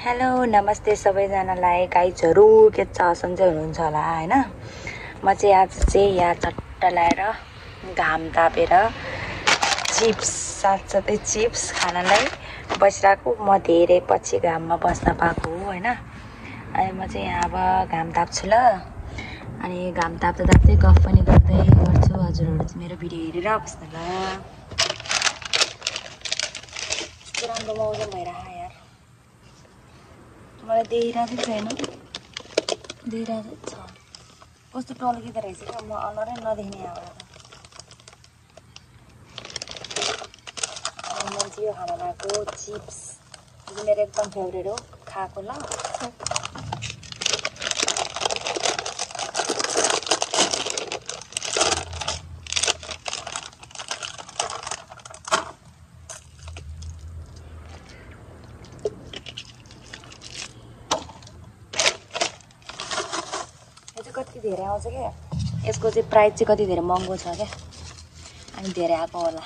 Hello नमस्ते सबैजनालाई गाइजहरू के छ सन्चै हुनुहुन्छ होला हैन। म चाहिँ आज चाहिँ यहाँ चट्ट लाएर घाम तापेर चिप्स साथसाथै चिप्स खानलाई बसिरहेको। म धेरै पछि घाममा बस्न पाएको हो हैन। अनि म चाहिँ यहाँ अब घाम ताप्छु ल। अनि घाम ताप्दा ताप्दै गफ पनि गर्दै गर्छु। हजुरहरू चाहिँ मेरो भिडियो हेरेर बस्नु ल। यस्तो राम्रो मौसम भइरहेको यार। मलाई देखिरहेको छैन, देखिरहेको छ कस्तो टल्किँदो रहेछ क्या। म अनुहारै नदेख्ने यहाँबाट त। मैले चाहिँ यो खाना लगाएको चिप्स, यो मेरो एकदम फेभरेट हो, खाएको ल। कति धेरै आउँछ क्या, यसको चाहिँ प्राइस चाहिँ कति धेरै महँगो छ क्या। अनि धेरै आएको होला।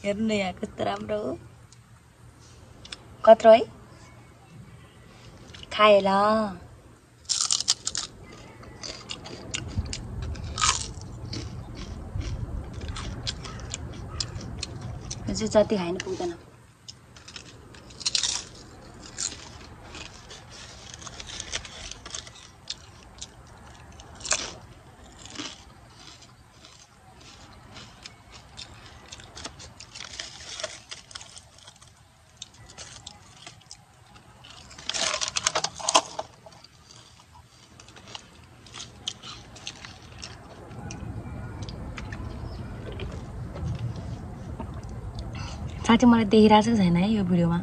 हेर्नु न यहाँ कस्तो राम्रो हो। कत्रो है खाए ल। यो चाहिँ जति खाइन पुग्दैन। साँच्चै मलाई देखिरहेको छैन है यो भिडियोमा।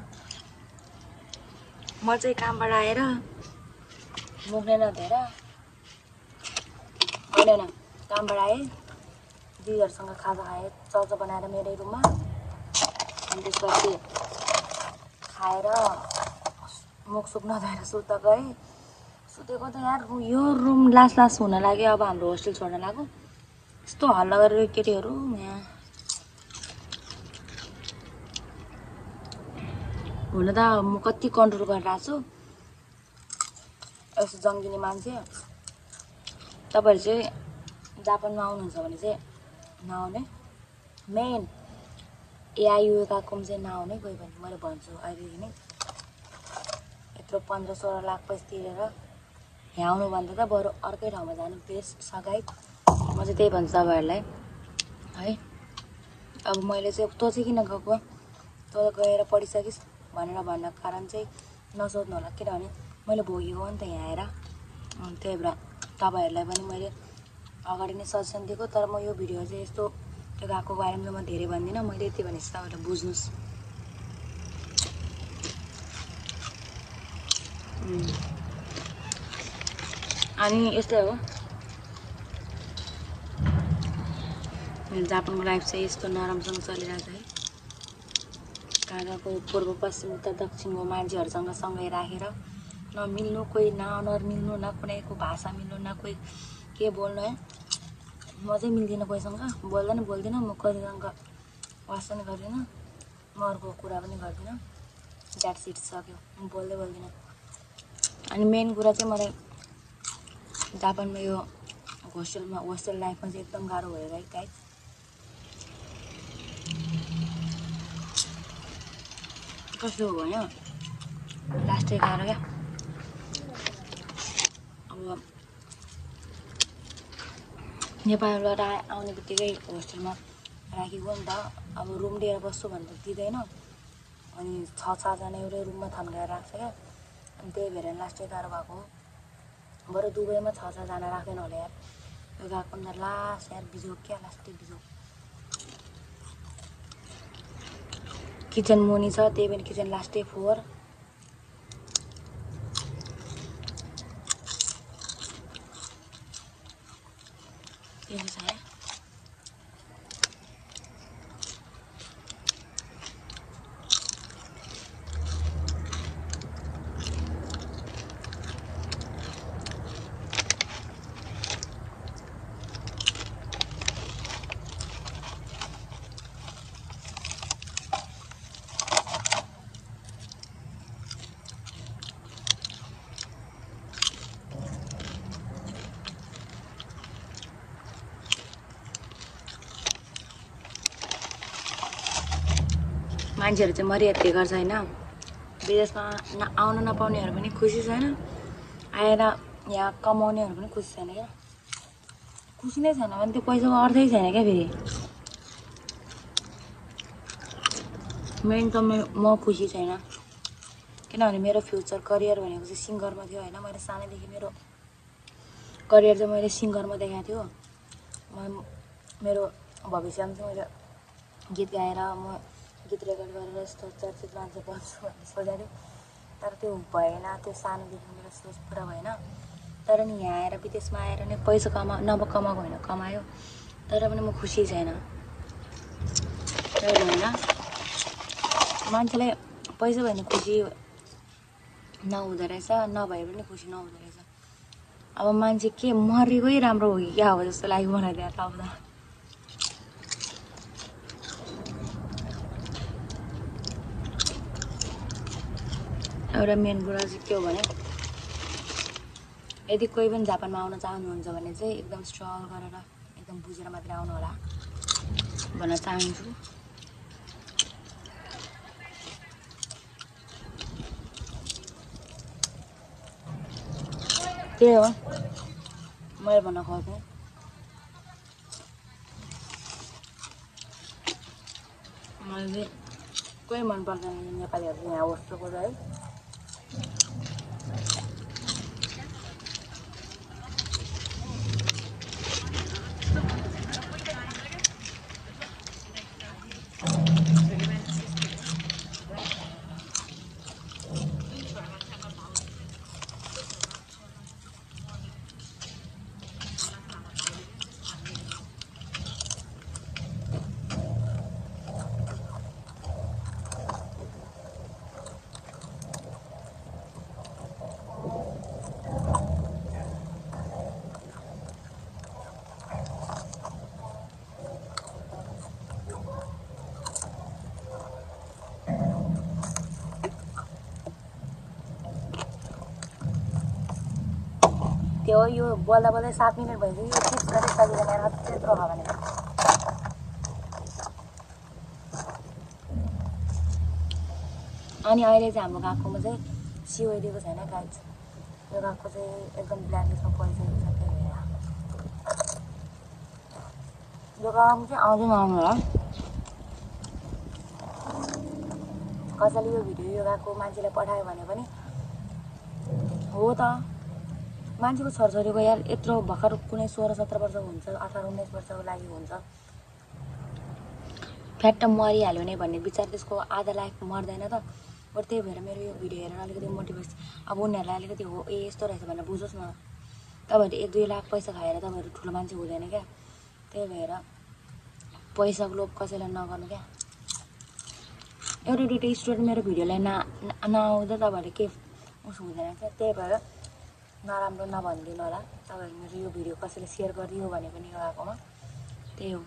म चाहिँ कामबाट आएर मुख नै नधोएर होइन कामबाट आएँ, दिदीहरूसँग खाजा खाएँ चल्चा बनाएर मेरै रुममा। अनि त्यसपछि खाएर मुख नधोएर सुत्न गएँ। सुतेको त यार यो रुम लास हुन लाग्यो। अब हाम्रो होस्टेल छोड्न लाग्यो। यस्तो हल्ला गरेर केटीहरू यहाँ। हुन त म कति कन्ट्रोल गरिरहेको छु। यस्तो जङ्गिने मान्छे। तपाईँहरू चाहिँ जापानमा आउनुहुन्छ भने चाहिँ नआउने। मेन एआइयु गएकोमा चाहिँ नआउने कोही पनि। मैले भन्छु अहिलेदेखि नै। यत्रो 15-16 लाख पैसा तिरेर यहाँ आउनुभन्दा त बरु अर्कै ठाउँमा जानु बेस्ट छ गाइड। म चाहिँ त्यही भन्छु तपाईँहरूलाई है। अब मैले चाहिँ तँ चाहिँ किन गएको, तँ गएर पढिसकिस् भनेर भन्न कारण चाहिँ नसोध्नु होला। किनभने मैले भोगेको हो नि त यहाँ आएर। त्यही भएर तपाईँहरूलाई पनि मैले अगाडि नै सजेसन दिएको। तर म यो भिडियो चाहिँ यस्तो त्यो गएको बारेमा म धेरै भन्दिनँ। मैले यति भनेपछि तपाईँहरूले बुझ्नुहोस्। अनि यस्तै हो जापानको लाइफ चाहिँ यस्तो नराम्रोसँग चलिरहेको है। कहाँको पूर्व पश्चिम उत्तर दक्षिणको मान्छेहरूसँग सँगै राखेर नमिल्नु, कोही न अनुहार मिल्नु, न कुनैको भाषा मिल्नु, न कोही के बोल्नु है। म चाहिँ मिल्दिनँ कोहीसँग, बोल्दिनँ। म कोहीसँग वास पनि गर्दिनँ, म अर्को कुरा पनि गर्दिनँ। द्याट सिट सक्यो, म बोल्दिनँ। अनि मेन कुरा चाहिँ मलाई जापानमा यो होस्टेल लाइफमा चाहिँ एकदम गाह्रो भयो है गाइड। कस्तो भयो लास्टै गाह्रो क्या। अब नेपालबाट आउने बित्तिकै होस्टेलमा राखेको नि त। अब रुम लिएर बस्छु भने त दिँदैन। अनि 6-6जना एउटै रुममा थन्काएर राख्छ क्या। अनि त्यही भएर लास्टै गाह्रो भएको हो। बरु दुबईमा 6-6जना राख्दैन होला यार। यो गएको नि त लास्ट यार बिजोग क्या, लास्टै बिजोग। किचन मुनि छ, त्यही पनि किचन लास्टै 4। त्यही छ यार। मान्छेहरू चाहिँ मरिहत्ते गर्छ होइन। विदेशमा आउन नपाउनेहरू पनि खुसी छैन, आएर यहाँ कमाउनेहरू पनि खुसी छैन क्या। खुसी नै छैन भने त्यो पैसाको अर्थै छैन क्या। फेरि मेन त म खुसी छैन, किनभने मेरो फ्युचर करियर भनेको चाहिँ सिङ्गरमा थियो होइन। मैले सानैदेखि मेरो करियर चाहिँ मैले सिङ्गरमा देखाएको थियो। मेरो भविष्यमा चाहिँ मैले गीत गाएर म गीत रेकर्ड गरेर यस्तो चर्चित मान्छे बन्छु भन्ने सोचेको थिएँ, तर त्यो भएन। त्यो सानोदेखि मेरो सोच पुरा भएन। तर नि यहाँ आएर विदेशमा आएर नै पैसा नकमाएको होइन, कमायो, तर पनि म खुसी छैन। त्यही भएर मान्छेलाई पैसा भयो भने खुसी नहुँदो रहेछ, नभए पनि खुसी नहुँदो रहेछ। अब मान्छे के मरेकै राम्रो हो कि क्या हो जस्तो लाग्यो मलाई त्यहाँ अब त। एउटा मेन कुरा चाहिँ के हो भने यदि कोही पनि जापानमा आउन चाहनुहुन्छ भने चाहिँ एकदम स्ट्रगल गरेर एकदम बुझेर मात्रै आउनु होला भन्न चाहन्छु। त्यही हो मैले भन्न खोजेँ। मलाई चाहिँ कोही मन पर्दैन नेपालीहरू यहाँ वस्तुको है। त्यो यो बोल्दा बोल्दै 7 मिनट भइसक्यो। यो चिप्स गरेर सकिँदैन त्यत्रो हो भने। अनि अहिले चाहिँ हाम्रो गएकोमा चाहिँ सिओइदिएको छैन गाइज। यो गएको चाहिँ एकदम ब्ल्याकलिस्टमा परिसकेको छ। त्यही भएर यो काम चाहिँ आउँदै नआउनु होला। कसैले यो भिडियो यो गएको मान्छेलाई पठायो भने पनि हो त, मान्छेको छोरछोरीको यार यत्रो भर्खर कुनै 16-17 वर्षको हुन्छ, 18-19 वर्षको लागि हुन्छ, फ्याट्ट मरिहाल्यो भने भन्ने विचार त्यसको आधा लाइफ मर्दैन त। बरु त्यही भएर मेरो यो भिडियो हेरेर अलिकति मोटिभेसन अब उनीहरूलाई अलिकति हो ए यस्तो रहेछ भनेर बुझोस् न। तपाईँहरू 1-2 लाख पैसा खाएर तपाईँहरू ठुलो मान्छे हुँदैन क्या। त्यही भएर पैसाको लोभ कसैलाई नगर्नु क्या। एउटा दुइटा स्टुडेन्ट मेरो भिडियोलाई नआउँदा तपाईँहरूले के उसो हुँदैन क्या। त्यही भएर नराम्रो नभनिदिनु होला। तपाईँहरू मेरो यो भिडियो कसैले सेयर गरिदियो भने पनि यो आएकोमा त्यही हो।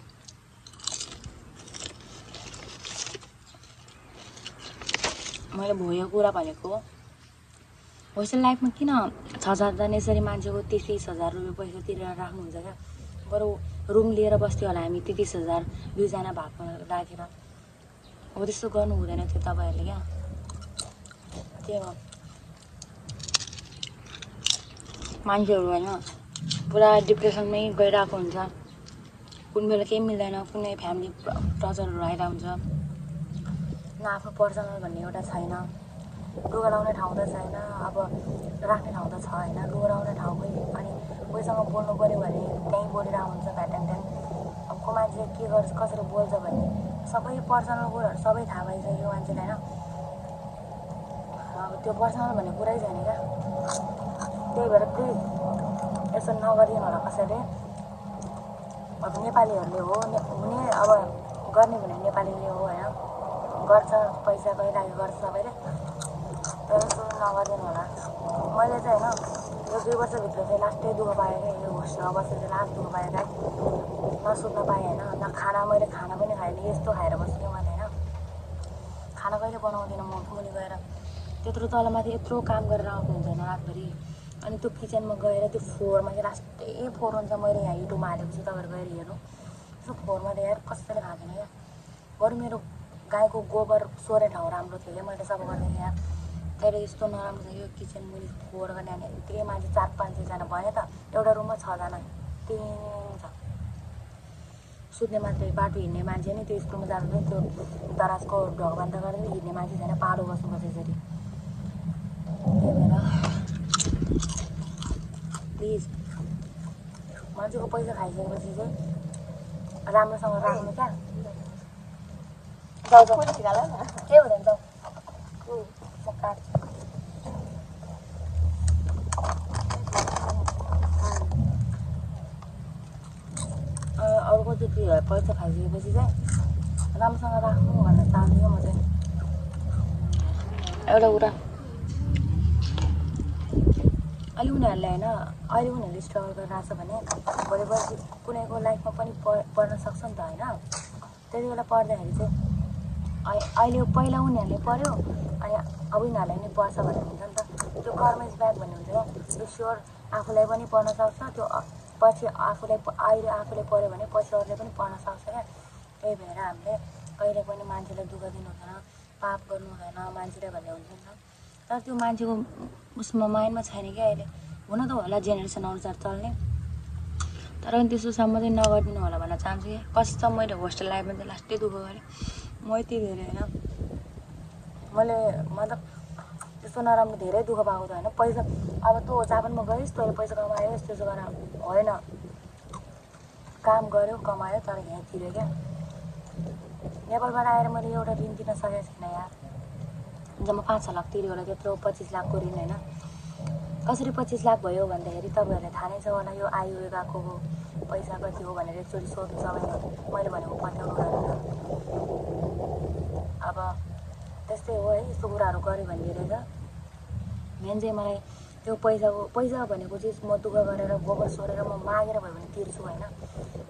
मैले भयो कुरा भनेको होस्टेल लाइफमा किन 6,000 जना यसरी मान्छेको 30,000 रुपियाँ पैसा तिरेर राख्नुहुन्छ क्या। बरु रुम लिएर बस्थ्यो होला हामी 30,000 2जना भागमा राखेर। हो त्यस्तो गर्नु हुँदैन थियो तपाईँहरूले क्या। त्यही हो मान्छेहरू होइन पुरा डिप्रेसनमै गइरहेको हुन्छ। कुन बेला केही मिल्दैन, कुनै फ्यामिली टर्चरहरू आइरहेको हुन्छ, न आफ्नो पर्सनल भन्ने एउटा छैन, लुगा लाउने ठाउँ त छैन, अब राख्ने ठाउँ त छ होइन, लुगा लाउने ठाउँमै। अनि कोहीसँग बोल्नु पऱ्यो भने त्यहीँ बोलिरहेको हुन्छ भ्याट्याङ। अब को मान्छे के गर्छ कसरी बोल्छ भन्ने सबै पर्सनल कुराहरू सबै थाहा भइसक्यो मान्छेलाई होइन। अब त्यो पर्सनल भन्ने कुरै छैन क्या। त्यही भएर प्लिज यसो नगरिदिनु होला कसैले। अब नेपालीहरूले हो हुने, अब गर्ने भने नेपालीले हो होइन, गर्छ पैसा गइरहेको गर्छ सबैले, तर यस्तो नगरिदिनु होला। मैले चाहिँ होइन यो 2 वर्षभित्र चाहिँ लास्टै दुःख पाएँ क्या। यो होस्टेलमा बसेर चाहिँ लास्ट दुःख पाएँ क्या। नसुत्न पाएँ होइन, न खाना, मैले खाना पनि खाएँ। यस्तो खाएर बसेँ मैले होइन, खाना कहिले बनाउँदिनँ म मुनि गएर। त्यत्रो तलमाथि यत्रो काम गरेर आएको हुन्छ होइन रातभरि। अनि त्यो किचनमा गएर त्यो फ्लोरमा चाहिँ लास्टै फोहोर हुन्छ। मैले यहाँ युट्युबमा हालेको छु, तपाईँहरू गएर हेर्नु। त्यो फोहोरमा त यार कसैले खाँदैन क्या। बरु मेरो गाईको गोबर सोर्ने ठाउँ राम्रो थियो क्या मैले सफा गर्दाखेरि यहाँ तर यस्तो नराम्रो छ यो किचन मुनि फोहोर गर्ने अनि यत्तिकै मान्छे 400-500 जना भयो त एउटा रुममा 6 जना त्यही छ सुत्ने मात्रै बाटो हिँड्ने मान्छे नि त्यो स्कुलमा जाँदा त्यो दराजको ढोक बन्द गरेर हिँड्ने मान्छे छैन पालो बस्नुपर्छ यसरी त्यही भएर प्लिज मान्छेको पैसा खाइसकेपछि चाहिँ राम्रोसँग राख्नु क्या जाऊ जाऊ के हुँदैन जाऊ म काट्छु अर्को चाहिँ पैसा खाइसकेपछि चाहिँ राम्रोसँग राख्नु भन्न चाहन्छु म चाहिँ एउटा कुरा अहिले उनीहरूले होइन अहिले उनीहरूले स्ट्रगल गरिरहेको छ भने भोलि पर्सि कुनैको लाइफमा पनि पढ्न सक्छ नि त होइन त्यति बेला पढ्दाखेरि चाहिँ अहिले पहिला उनीहरूले पढ्यो अनि अब उनीहरूलाई नि पढ्छ भन्ने हुन्छ नि त त्यो कर्मेज ब्याक भन्ने हुन्छ क्या त्यो स्योर आफूलाई पनि पढ्न सक्छ त्यो पछि आफूलाई अहिले आफूले पढ्यो भने पछि अरूले पनि पढ्न सक्छ क्या त्यही भएर हामीले कहिले पनि मान्छेलाई दुःख दिनु हुँदैन पाप गर्नु हुँदैन मान्छेले भन्ने हुन्छ नि त तर त्यो मान्छेको उसमा माइन्डमा छैन क्या अहिले हुन त होला जेनेरेसन अनुसार चल्ने तर पनि त्यस्तो सम्म चाहिँ नगरिदिनु होला भन्न चाहन्छु क्या कस्तो मैले होस्टेल लाइफमा चाहिँ लास्टै दुःख गरेँ म यति धेरै होइन मैले मतलब त्यस्तो नराम्रो धेरै दुःख पाएको त होइन पैसा अब तँ जापानमा गइस् तैँले पैसा कमायोस् त्यसो गरेर होइन काम गऱ्यो कमायो तर यहाँ तिर्यो क्या नेपालबाट आएर मैले एउटा ऋण तिर्न सकेको छैन यार जम्मा 5-6 लाख तिर्यो होला त्यत्रो 25 लाखको ऋण होइन कसरी 25 लाख भयो भन्दाखेरि तपाईँहरूलाई थाहा नै छ होला यो आइयो गएको पैसा कति हो भनेर एकचोटि सोध्नु सबैले मैले भनेको पत्याउनु अब त्यस्तै हो है यस्तो कुराहरू गऱ्यो भने रहेछ मेन चाहिँ मलाई त्यो पैसा भनेको चाहिँ म दुःख गरेर गोबर सोरेर म मागेर भयो भने तिर्छु होइन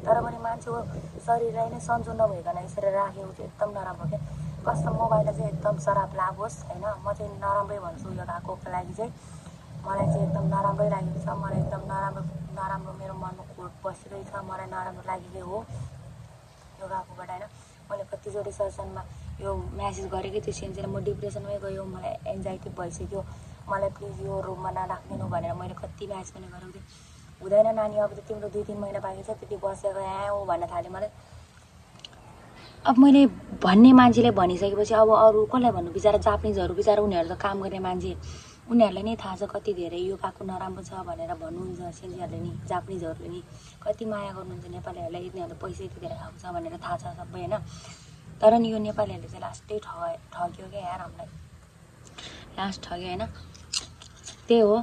तर पनि मान्छेको शरीरलाई नै सन्चो नभइकन यसरी राखेको चाहिँ एकदम नराम्रो क्या कस्तो मोबाइललाई चाहिँ एकदम सराप लागोस् होइन म चाहिँ नराम्रै भन्छु यो गएको लागि चाहिँ मलाई चाहिँ एकदम नराम्रै लागेको छ मलाई एकदम नराम्रो मेरो मनमा खोट बसिरहेछ मलाई नराम्रो लागेकै हो यो गएकोबाट होइन मैले कतिचोटि सजेसनमा यो म्यासेज गरेकै त्यो सेन्सेर म डिप्रेसनमै गयो मलाई एन्जाइटी भइसक्यो मलाई प्लिज यो रुममा नराखिदिनु भनेर मैले कति म्यासेज पनि गरेको थिएँ हुँदैन नानी अब त तिम्रो 2-3 महिना बाँकी छ त्यति बसेको यहाँ हो भन्न थालेँ मलाई अब मैले भन्ने मान्छेले भनिसकेपछि अब अरू कसलाई भन्नु बिचरा जापानिजहरू बिचरा उनीहरू त काम गर्ने मान्छे उनीहरूलाई नै थाहा छ कति धेरै यो गएको नराम्रो छ भनेर भन्नुहुन्छ सेन्जीहरूले नि जापानिजहरूले नि कति माया गर्नुहुन्छ नेपालीहरूलाई यिनीहरूले पैसा यति धेरै खाएको छ भनेर थाहा छ सबै होइन तर नि यो नेपालीहरूले चाहिँ लास्टै ठग्यो क्या यार हामीलाई लास्ट ठग्यो होइन त्यही हो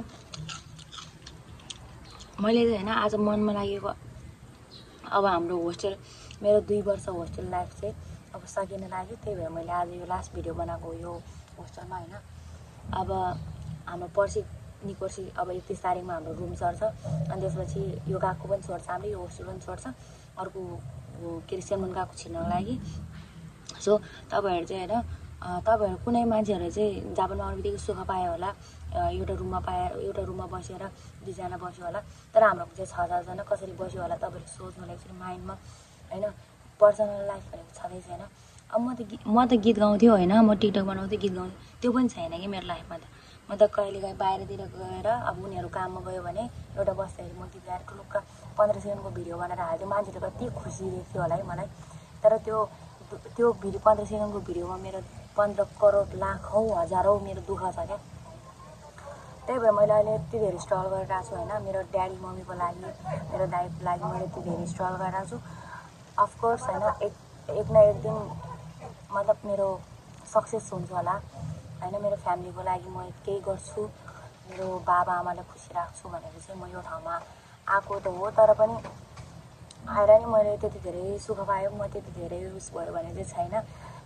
मैले चाहिँ होइन आज मनमा लागेको अब हाम्रो होस्टेल मेरो 2 वर्ष होस्टेल लाइफ चाहिँ अब सकिन लाग्यो त्यही भएर मैले आज यो लास्ट भिडियो बनाएको यो होस्टेलमा होइन अब हाम्रो पर्सि अब 31 तारिकमा हाम्रो रुम चढ्छ अनि त्यसपछि यो गएको पनि छोड्छ हामीले यो होस्टेल पनि छोड्छ अर्को के अरे सेमन गएको छिर्नको लागि सो तपाईँहरू चाहिँ होइन तपाईँहरू कुनै मान्छेहरू चाहिँ जापानमा आउने बित्तिकै सुख पायो होला एउटा रुममा बसेर 2 जना बस्यो होला तर हाम्रो चाहिँ 6-7 जना कसरी बस्यो होला तपाईँहरू सोच्नु होला एकचोटि माइन्डमा होइन पर्सनल लाइफ भनेको छँदै छैन अब म त गीत गाउँथ्यो होइन म टिकटक बनाउँथेँ गीत गाउँथेँ त्यो पनि छैन कि मेरो लाइफमा त म त कहिलेकाहीँ बाहिरतिर गएर अब उनीहरू काममा गयो भने एउटा बस्दाखेरि म गीत गाएर टुलुक्क 15 सेकेन्डको भिडियो बनाएर हाल्थेँ मान्छेले कति खुसी देख्थ्यो होला है मलाई तर त्यो भिडियो 15 सेकेन्डको भिडियोमा मेरो 15 करोड लाखौँ हजारौँ मेरो दुःख छ क्या त्यही भएर मैले अहिले यति धेरै स्ट्रगल गरिरहेको छु होइन मेरो ड्याडी मम्मीको लागि मेरो दाइको लागि मैले यति धेरै स्ट्रगल गरिरहेको छु अफकोर्स होइन एक न एक दिन मतलब मेरो सक्सेस हुन्छ होला होइन मेरो फ्यामिलीको लागि म केही गर्छु मेरो बाबा आमालाई खुसी राख्छु भनेर चाहिँ म यो ठाउँमा आएको त हो तर पनि आएर नि मैले त्यति धेरै सुख पायो म त्यति धेरै उस भयो भने चाहिँ छैन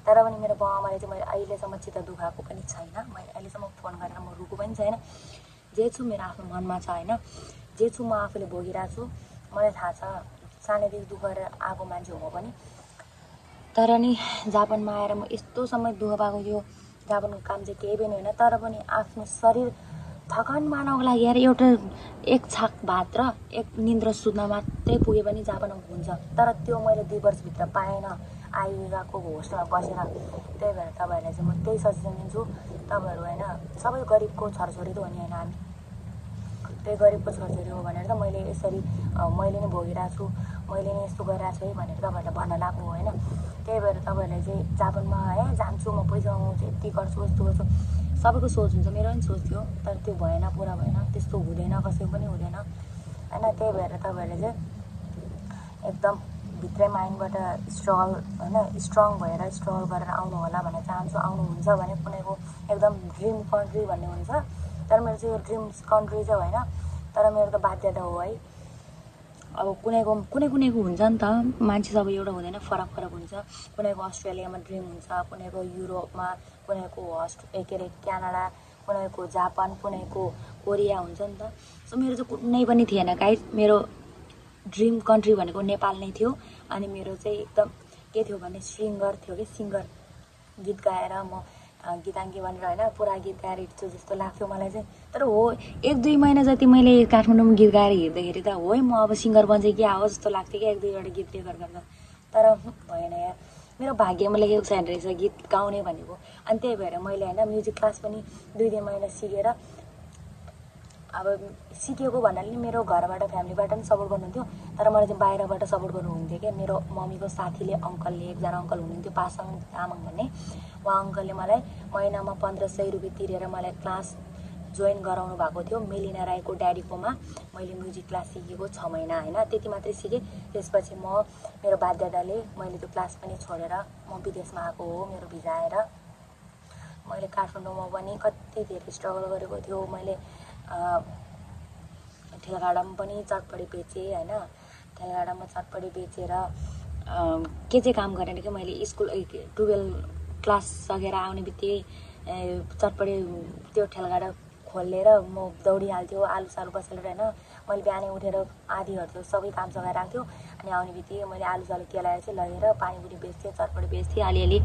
तर पनि मेरो बाउ आमाले चाहिँ मैले अहिलेसम्म चित्त दुखाएको पनि छैन मैले अहिलेसम्म फोन गरेर म रुको पनि छैन जे छु मेरो आफ्नो मनमा छ होइन जे छु म आफूले भोगिरहेको छु मलाई थाहा छ सानैदेखि दुःख गरेर आएको मान्छे हो म पनि तर नि जापानमा आएर म यस्तो समय दुःख पाएको थियो जापानको काम चाहिँ केही पनि होइन तर पनि आफ्नो शरीर थकान मार्नको लागि यार एउटा 1 छाक भात र 1 निन्द्रा सुत्न मात्रै पुगे पनि जापानमा हुन्छ तर त्यो मैले 2 वर्षभित्र पाएन आइयुगाको होस्टमा बसेर। त्यही भएर तपाईँहरूलाई चाहिँ म त्यही सजेसन दिन्छु, तपाईँहरू होइन सबै गरिबको छोराछोरी त हो नि होइन, हामी त्यही गरिबको छोराछोरी हो भनेर त मैले यसरी मैले नै भोगिरहेको छु, मैले नै यस्तो गरिरहेको छु है भनेर तपाईँहरूलाई भन्न लाग्नु होइन। त्यही भएर तपाईँहरूलाई चाहिँ जापानमा है जान्छु म, पैसा कमाउँछु, यति गर्छु यस्तो गर्छु, सबैको सोच हुन्छ, मेरो पनि सोच थियो, तर त्यो भएन, पुरा भएन, त्यस्तो हुँदैन, कसैको पनि हुँदैन होइन। त्यही भएर तपाईँहरूले चाहिँ एकदम भित्रै माइन्डबाट स्ट्रगल होइन स्ट्रङ भएर स्ट्रगल गरेर आउनु होला भनेर चाहन्छु। आउनुहुन्छ भने कुनैको एकदम ड्रिम कन्ट्री भन्ने हुन्छ, तर मेरो चाहिँ यो ड्रिम कन्ट्री चाहिँ होइन, तर मेरो त बाध्यता हो है। अब कुनैको हुन्छ नि त, मान्छे सब एउटा हुँदैन, फरक फरक हुन्छ। कुनैको अस्ट्रेलियामा ड्रिम हुन्छ, कुनैको युरोपमा, कुनैको के अरे क्यानाडा, कुनैको जापान, कुनैको कोरिया हुन्छ नि त। सो मेरो चाहिँ कुनै पनि थिएन गाइस, मेरो ड्रिम कन्ट्री भनेको नेपाल नै थियो। अनि मेरो चाहिँ एकदम के थियो भने सिङ्गर थियो कि, सिङ्गर गीत गाएर म गीताङ्गी भनेर होइन पुरा गीत गाएर हिँड्छु जस्तो लाग्थ्यो मलाई चाहिँ। तर हो 1-2 महिना जति मैले काठमाडौँमा गीत गाएर हिँड्दाखेरि त हो म अब सिङ्गर बन्छ कि आओ जस्तो लाग्थ्यो कि 1-2वटा गीत रेकर्ड गर्दा, तर भएन यार, मेरो भाग्यमा लेखेको छैन रहेछ गीत गाउने भनेको। अनि त्यही भएर मैले होइन म्युजिक क्लास पनि 2-3 महिना सिकेर, अब सिकेको भन्नाले नि मेरो घरबाट फ्यामिलीबाट पनि सपोर्ट गर्नुहुन्थ्यो, तर मलाई चाहिँ बाहिरबाट सपोर्ट गर्नुहुन्थ्यो क्या। मेरो मम्मीको साथीले अङ्कलले, एकजना अङ्कल हुनुहुन्थ्यो पासाङ तामाङ भन्ने, उहाँ अङ्कलले मलाई महिनामा 1500 रुपियाँ तिरेर मलाई क्लास जोइन गराउनु भएको थियो मेलिना राईको ड्याडीकोमा। मैले म्युजिक क्लास सिकेको 6 महिना होइन, त्यति मात्रै सिकेँ। त्यसपछि मेरो बाध्यताले मैले त्यो क्लास पनि छोडेर म विदेशमा आएको हो। मेरो भिजा आएर मैले काठमाडौँमा पनि कति धेरै स्ट्रगल गरेको थियो। मैले ठेलागाडामा पनि चटपटी बेचेँ होइन, ठेलागाडामा चटपटी बेचेर के चाहिँ काम गरेन कि मैले स्कुल 12 क्लास सकेर आउने बित्तिकै चटपटी त्यो ठेलागाडा खोलेर म दौडिहाल्थ्यो आलु सालु बसेर होइन। मैले बिहानै उठेर आधी हर्थ्यो सबै काम सघाएर आएको थियो, अनि आउने बित्तिकै मैले आलु सालु केलाएर चाहिँ लगेर पानीपुरी बेच्थेँ, चटपटी बेच्थेँ, अलिअलि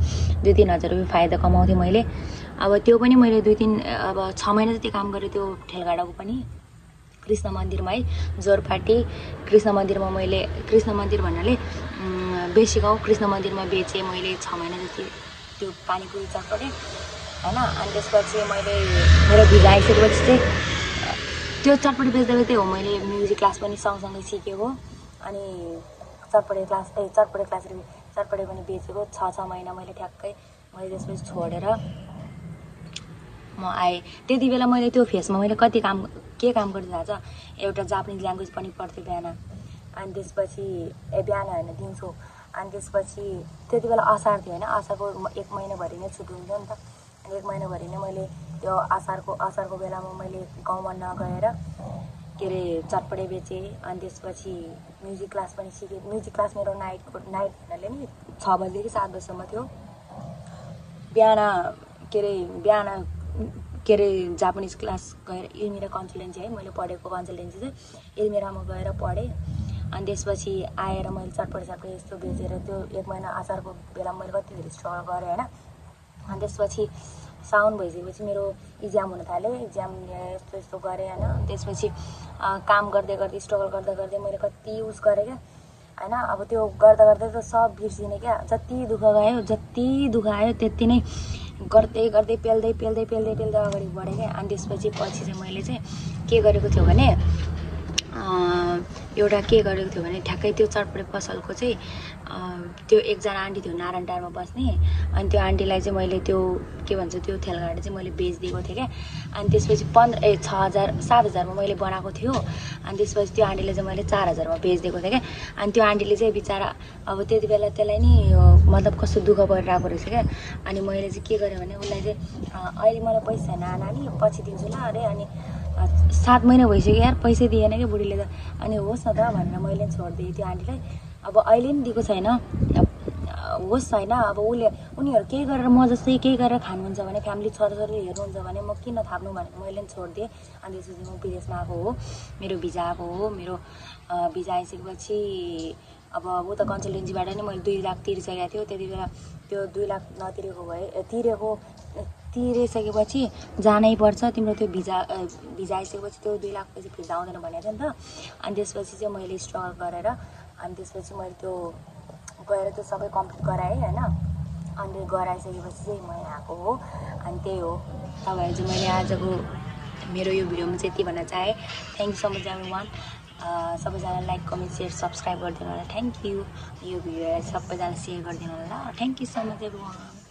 2-3 हजार रुपियाँ फाइदा कमाउँथेँ मैले। अब त्यो पनि मैले 6 महिना जति काम गरेँ त्यो ठेलगाडाको पनि। कृष्ण मन्दिरमा है जोरपाटी कृष्ण मन्दिरमा मैले, कृष्ण मन्दिर भन्नाले बेसी गाउँ कृष्ण मन्दिरमा बेचेँ मैले 6 महिना जति त्यो पानीपुरी चटपटी होइन। अनि त्यसपछि मैले मेरो भिजा आइसकेपछि चाहिँ त्यो चटपटी बेच्दै बेच्दै हो मैले म्युजिक क्लास पनि सँगसँगै सिकेको। अनि चटपटी चटपटी पनि बेचेको 6 महिना मैले ठ्याक्कै। मैले त्यसपछि छोडेर म आएँ। त्यति बेला मैले त्यो फेसमा मैले के काम गर्दै थाहा छ, एउटा जापानिज ल्याङ्ग्वेज पनि पढ्थेँ बिहान, अनि त्यसपछि बिहान होइन दिउँसो। अनि त्यसपछि त्यति बेला असार थियो होइन, असारको 1 महिनाभरि नै छुट्टी हुन्थ्यो नि त। अनि 1 महिनाभरि नै मैले त्यो असारको बेलामा मैले गाउँमा नगएर के अरे चटपटे बेचेँ। अनि त्यसपछि म्युजिक क्लास पनि सिकेँ। म्युजिक क्लास मेरो नाइट भन्नाले नि 6 बजीदेखि 7 बजीसम्म थियो। बिहान के अरे जापानिज क्लास गएर इल्मिरा कन्सल्टेन्सी है मैले पढेको कन्सल्टेन्सी चाहिँ इल्मिरामा गएर पढेँ। अनि त्यसपछि आएर मैले चटपटे यस्तो बेचेर त्यो 1 महिना असारको बेलामा मैले कति धेरै स्ट्रगल गरेँ होइन। अनि त्यसपछि साउन भइसकेपछि मेरो इक्जाम हुन थाल्यो, इक्जाम यस्तो गरेँ होइन। त्यसपछि काम गर्दै गर्दै स्ट्रगल गर्दै मैले कति युज गरेँ क्या होइन। अब त्यो गर्दा गर्दै त सब बिर्सिने क्या, जति दुःख आयो त्यति नै गर्दै पेल्दै अगाडि बढेँ क्या। अनि त्यसपछि चाहिँ मैले चाहिँ के गरेको थियो भने ठ्याक्कै त्यो चटपटे पसलको चाहिँ त्यो एकजना आन्टी थियो नारायण टारमा बस्ने, अनि त्यो आन्टीलाई चाहिँ मैले त्यो के भन्छ त्यो ठेलगाडा चाहिँ मैले बेचिदिएको थिएँ क्या। अनि त्यसपछि 7,000मा मैले बनाएको थियो। अनि त्यसपछि त्यो आन्टीलाई चाहिँ मैले 4,000मा बेचिदिएको थिएँ क्या। अनि त्यो आन्टीले चाहिँ बिचरा अब त्यति बेला त्यसलाई नि मतलब कस्तो दुःख परिरहेको रहेछ क्या। अनि मैले चाहिँ के गरेँ भने उसलाई चाहिँ अहिले मलाई पैसा छैन नानी पछि दिन्छु ल अरे। अनि 7 महिना भइसक्यो यार पैसै दिएन क्या बुढीले त। अनि होस् न त भनेर मैले छोडिदिएँ त्यो आन्टीलाई। अब अहिले पनि दिएको छैन, होस् होइन। अब उनीहरू केही गरेर म जस्तै केही गरेर खानुहुन्छ भने फ्यामिली छोराछोरी हेर्नुहुन्छ भने म किन थाप्नु भनेर मैले पनि छोडिदिएँ। अनि त्यसपछि म विदेशमा आएको हो, मेरो भिजा आएको हो। मेरो भिजा आइसकेपछि अब ऊ त कन्सल्टेन्सीबाट नि मैले 2 लाख तिरिसकेको थियो। त्यति बेला त्यो 2 लाख नतिरेको भए तिरिसकेपछि जानै पर्छ तिम्रो त्यो भिजा आइसकेपछि त्यो 2 लाख पैसा फिर्ता आउँदैन भनेको थियो नि त। अनि त्यसपछि चाहिँ मैले स्ट्रगल गरेर अनि त्यसपछि मैले त्यो गएर त्यो सबै कम्प्लिट गराएँ हैन। अनि गराइसकेपछि चाहिँ म यहाँ आएको हो। अनि त्यही हो तपाईँहरू चाहिँ मैले आजको मेरो यो भिडियोमा चाहिँ यति भन्न चाहेँ। Thank you so much everyone. सबैजना लाइक कमेन्ट सेयर सब्सक्राइब गरिदिनु होला। Thank you. यो भिडियोलाई सबैजना सेयर गरिदिनु होला। Thank you so much everyone.